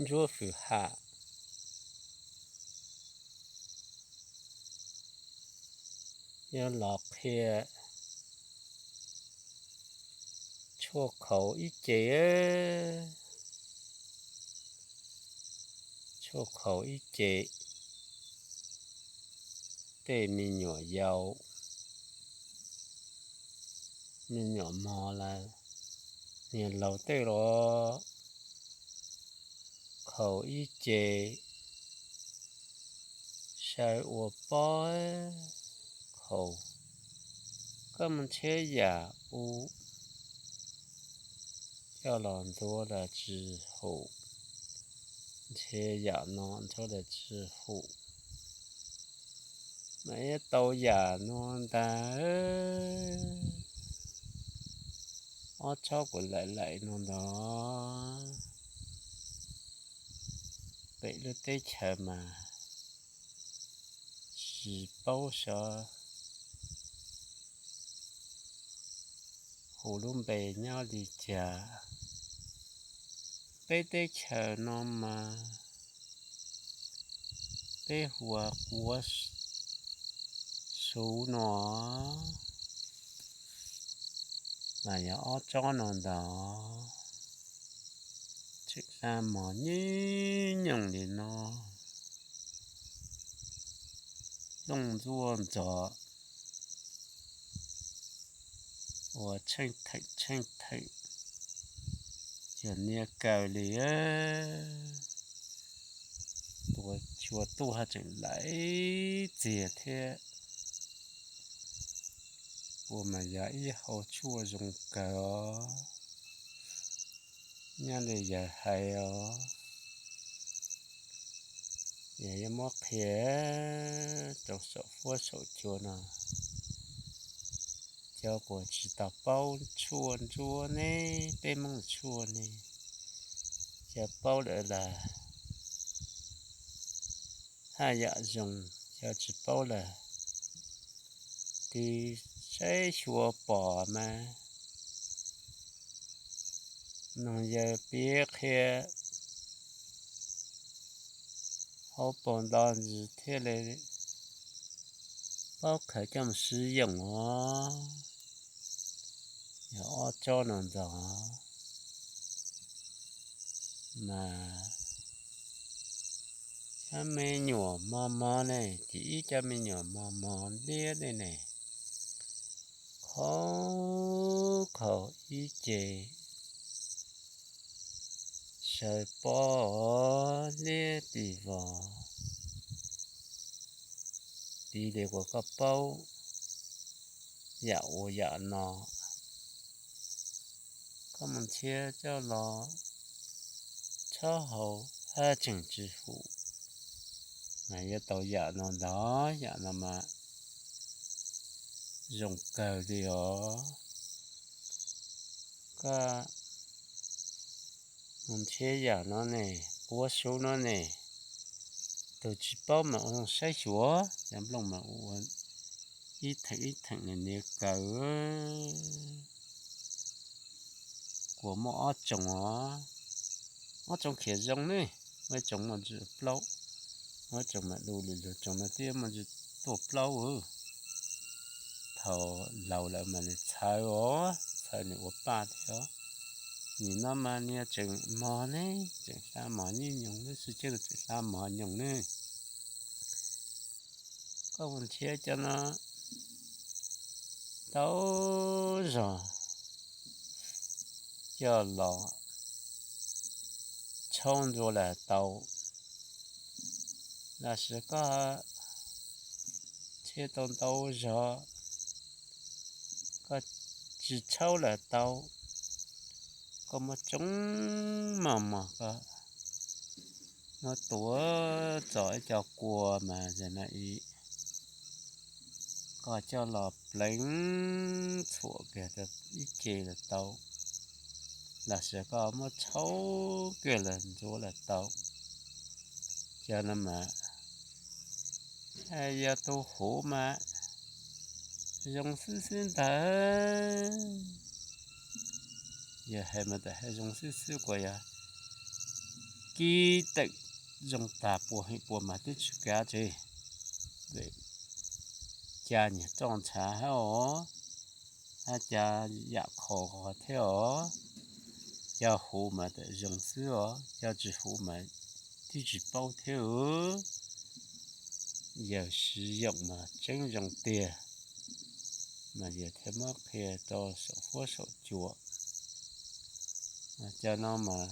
Ntsuab Fwm Ham yuav los qhia tshuaj khaus ib ce, tshuaj khaus ib ce tej me nyuam yaus, me nyuam mog lawm, niag laus tej los khaus ib ce, saw ua pob khaus, koj mus nrhiav yam ub coj los ntxuav los tsis hum, nrhiav yam no ntxuav los tsis hum, mas yuav tau yam no ntag. Ob tsob kuv laim laim no ntag, pem lub teb chaws mas tsis paub xyov hu lub npe nyob li cas. Peb teb chaws no mas peb hu ua quav suv no, mas yog ob tsob no ntag. Tseem xa mog nyib nyoos li no, looj ntsuab ntxov uas tsheej theem tsheej theem, yog niag kaw li, tua cua tuaj haj tseem laim txiag thiab. Ua mas yog ib hau tshuaj zoo kawg os, nyob li yawg hais os, yog yuav muab qhia rau saum fuab saum cua no, cov kuv tsis tau paub tshuaj ntsuab ne, peb Hmoob tshuaj ne, cov paub lawm las haj yam zoo, cov tsis paub las tig saib xyuas pom mas noog yawg piav qhia hauv paus ntawd thiaj li paub khaws coj mus siv yoos os. Yog ob tsob no ntag mas cov me nyuam mos mos ne, ces ib cov me nyuam mos mos liab li ne, khaus khaus ib ce, saw pob liab tis vos, piv li uas koj paub yam ua yam no, koj mus nrhiav coj los tshob haus haj tseem tsis hum, mas yuav tau yam no ntag, yam no mas zoo kawg li os. Koj mus nrhiav yam no ne, quav suv no ne, tus tsis paub mas ua zoo saib xyuas, cov nplooj mas ua ib theem ib theem niag kaw. Kuv muaj ob tsoom os, ob tsoom khiav zoo ne, muaj ib tsoom muaj ntsis plaub, muaj ib tsoom mas du li luag tsoom no thiab muaj ntsis tuaj plaub. Thaum laus lawm mas nws txhawv os, txhawv nws ua paj thiab. Nim no mas niag tseem mos ne, tseem xa mos nyib nyoos ne, sib ceg tseem xa mos nyoos ne. Koj mus nrhiav cov no tau zog coj los tshaub ntua los tau, los sis koj nrhiav tau ntau zog koj tsis tshaub los tau. Koj muab tsoob mos mos koj muab tuav txog ib co kua mas zem no ib, koj coj los pleev txhuam kiag ib ce los tau, los sis koj muab tshaub kiag los ntxuav los tau. Cov no mas yog tus huv mas zoo xwb xwb ntag. Yog hais mas tam hais zoo xwb xwb kuas yog kib teem zoo tag pua heem pua mas twb tsis kav tseg. Cas nyias roj ntshav hab os, hab cas yam khov kho thiab os. Cov huv mas tam zoo xwb os, cov tsis huv mas twb tsis paub thiab. Yawg siv yoom mas tseeb zoo tiag, mas yawg thiaj muab qhia rau saum huab saum cua. Cov no mas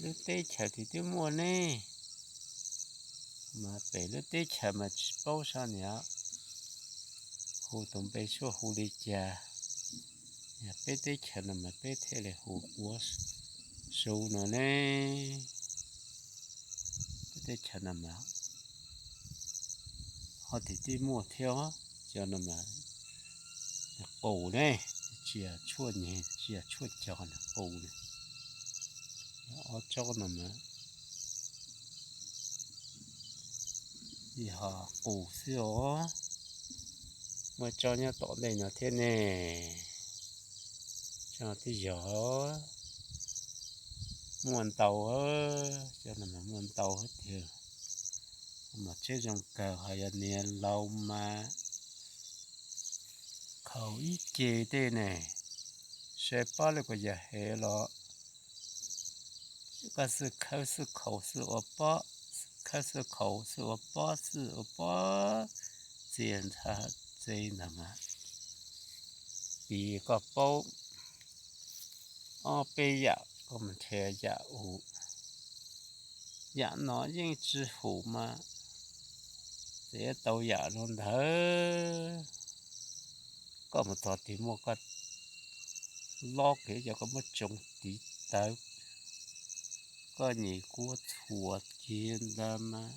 lub teb chaws twg twb muaj ne, mas pem lub teb chaws mas tsis paub sab niam hu tus npe suaj hu li cas. Yog peb teb chaws no mas peb thiaj li hu quav suv no ne. Peb teb chaws no mas ho twg twb muaj thiab. Cov no mas qus ne, tsis yog tshuaj nyeg, tsis yog tshuaj cog, qus ne. Ob tsob no mas yog qus xwb os. Muaj tsob nyob tom ntej no thiab ne. Tsob twb yog muaj ntau, cov no mas muaj ntau tiag. Mas tseeb zoo kawg, ho yog niag laus mas khaus ib ce tej ne, saib pob lawm kuv yog hev los koj xwb khawb xwb khaus xwb ua pob, xwb khawb xwb khaus xwb ua pob, xwb ua pob txias ntsha txev ntag mas. Piv koj paub ob peb yam koj mus nrhiav yam ub yam no yeej tsis hum mas txev tau yam no ntawd. Koj mus txog twg muaj koj lob kev coj koj muab tsoo tiv tawv, koj nyem kuab txhuam kiag ntawd mas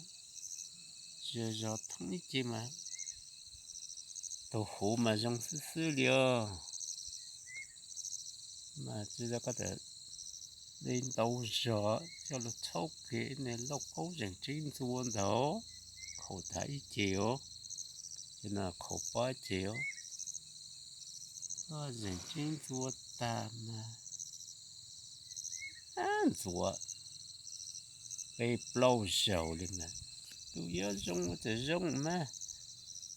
zog zog thoob ib ce mas tus huv mas zoo xwb xwb li os. Mas tsis tas koj tas li ntau zog coj los txhawb kev ne, lauj kaub zeeg tseeb ntxua ntawd, khaus tas ib ce os, ces no khaus pob ib ce os, koj zeeg tseeb ntxua tag mas ntxuav peb plaub zaug li mas, tus yuav zoo txawm zoo mas,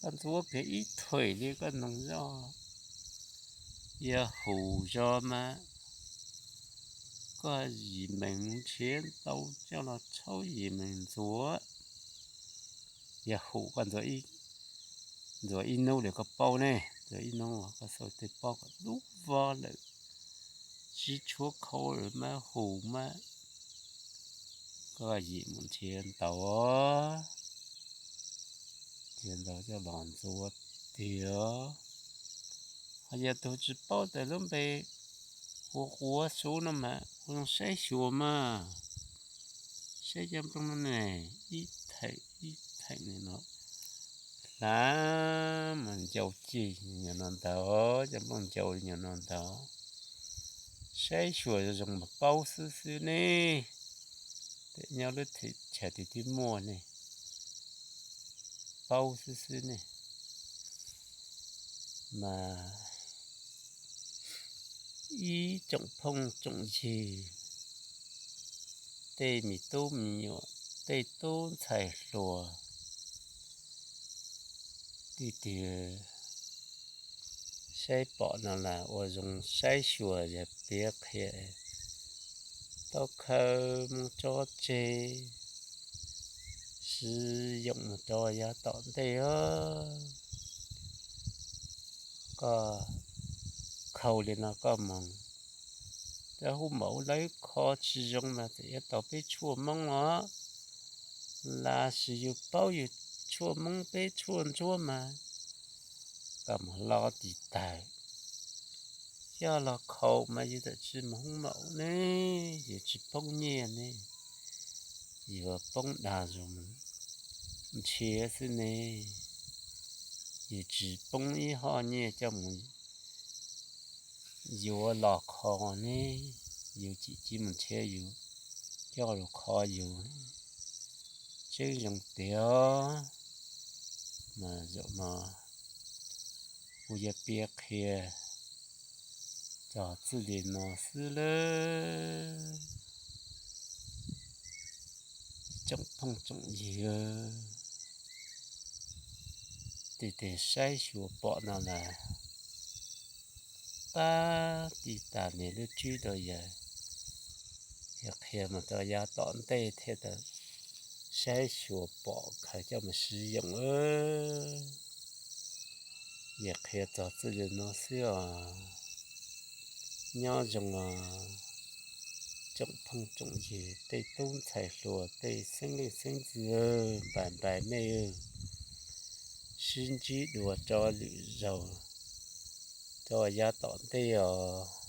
koj ntxuav kiag ib thuim li koj noog zoj, yog hum zog mas koj yim meem mus nrhiav ntau coj los txhawb yim meem ntxuav. Yog hum koj ntxuav ib hnub li koj paub ne, ntxuav ib hnub koj xauj tej pob kom dub vog lawm, tsis tshuav khau lawm mas hum mas koj yim mus nrhiav ntau, nrhiav ntau coj los ntxuav tiag. Ho yog tus tsis paub tas lub npe hu quav suv no mas ua zoo saib xyuas mas, saib cov nplooj no ne, ib theem ib theem li no, hlav mas ncau cig nyuag no ntawd, cov nplooj ncau li nyuag no ntawd, saib xyuas zoo mas paub xwb xwb ne. Tej nyob lub teb chaws twg twb muaj ne, paub xwb xwb ne. Mas ib tsoom phooj tsoom ywg, tej me tub me nyuam, tej tub ntxhais hluas, leej twg saib pom no las ua zoo saib xyuas yog piav qhia, tau khaws mus tso tseg, siv yoom mus rau yav tom ntej os. Koj khaus li no koj mus, cov hu maum lawv kho tsis zoo mas txawm yuav tau peb tshuaj Hmoob os, los sis yus paub yus tshuaj Hmoob peb tshuaj ntsuab mas koj mus hlob tiv tag, coj los khaus mas yus txawm tsis mus hu maum ne, yus tsis poob nyiaj ne, yus poob dag zus nrhiav xwb ne, yus tsis poob ib hom nyiaj coj mus yuav los kho ne, yus tsis mus nrhiav yus coj los kho yus. Tseeb zoo tiag, mas zaum no kuv yuav piav qhia txog txij li no xwb lawm. Tsoom phooj tsoom ywg, tes tes saib xyuas pom no las, pab tig tas niag lub tswb rau yawg, yog qhia mus rau yav tom ntej thiaj tau saib xyuas pom khaws coj mus sib yoom. Yog qhia txog txij li no xwb os. Nyob zoo os, tsoom phooj tsoom ywg, tej tub ntxhais hluas, tej xeeb leej xeeb ntxwv, npais npais mej, sib ntsib dua rau lwm zaus, rau yav tom ntej os.